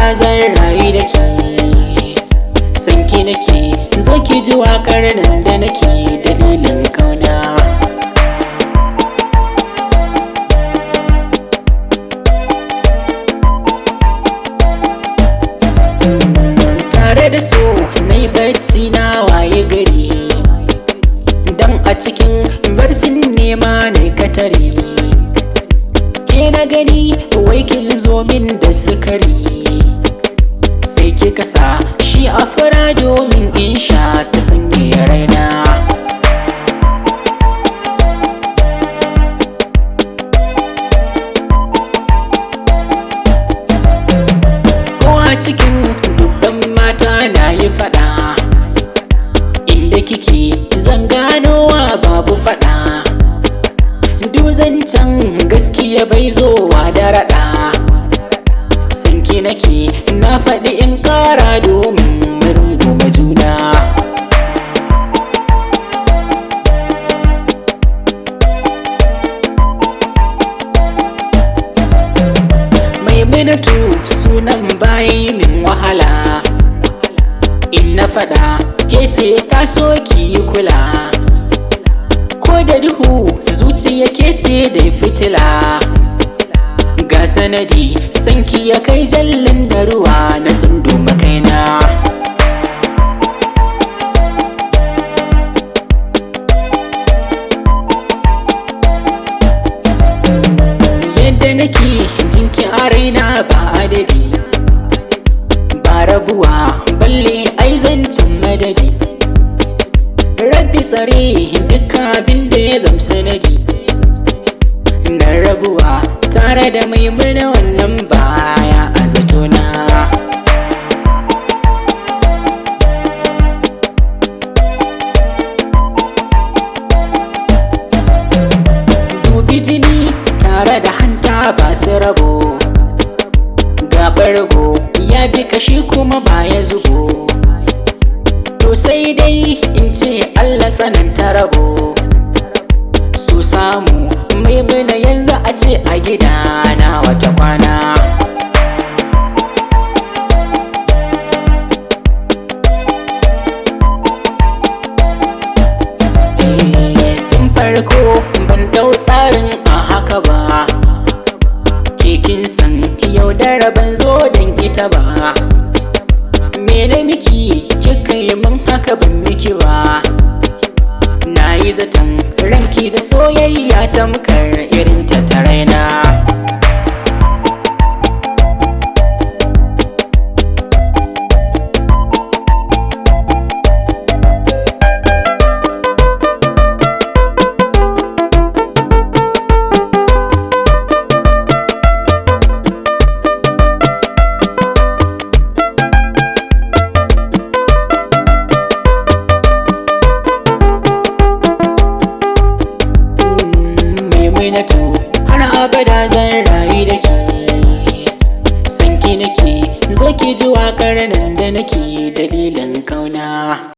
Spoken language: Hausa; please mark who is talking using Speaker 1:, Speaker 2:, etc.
Speaker 1: abada zan rayu da ke. Sanki nake, zo ki ji waƙar nan da nake dalilin kauna. Tare da so na yi bacci na waye gari, dan a cikin barcin nema na katare. Ke na gani wai kin zo min da sukari, sai kika sa shi a fura domin in sha ta sanya raina. Ko a cikin dubban mata na yi fada, inda kike zan ganowa babu fada. Duzancen gaskiya bai zowa da raɗa, sanki nake na faɗi in ƙara domin mu runguma juna. Maimunatu sunan bayi min wahala, in na faɗa ke ce ta so ki yi kula. Ko da duhu zuciya ke ce da fitila, ga sanadi sanki ya kai jallin da ruwa na tsunduma kaina. Yadda nake jinki a raina ba adadi, ba rabuwa balle ai zancen madadi. Rabbi tsare duk abin da ya zam sanadi, na rabuwa tare da Maimuna wannan baya a zatona. Dubi jini tare da hanta ba su rabo, ga bargo ya bi kashi kuma ba ya zubo. To sai dai in ce Allah sananta rabo, su samu Maimuna yanzu a ce a gidana wata kwana. Tun farko ban dau tsarin a haka ba, ke kin san yaudara ban zo don ita ba. Me na miki kika yi min haka ban miki ba, na yi zaton ranki da soyayya tamkar irin ta ta raina. Maimunatu har abada zan rayu da ke, sanki nake zo ki ji